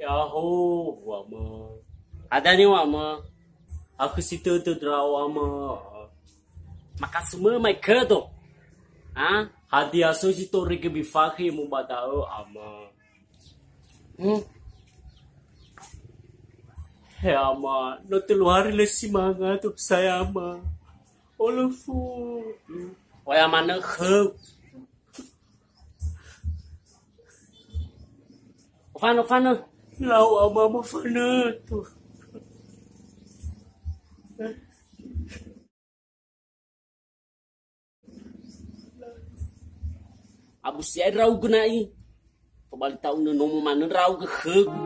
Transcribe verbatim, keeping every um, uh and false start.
Aho, wama. Adani wama. Aku si tutu drao ama. Makasumö mai kedo. Ha? Hadia so si torege bifakhi mu ba da'ö ama. Hmm. He ama, no telu hari lesi manga tu saya ama. Olofu. Oya manö khö. Ofano, ofano. Lau ama mofanö tu. Abu si'ai ndra'ugö na'i. Tobali ta'unö nomo manö ndra'ugö khögu.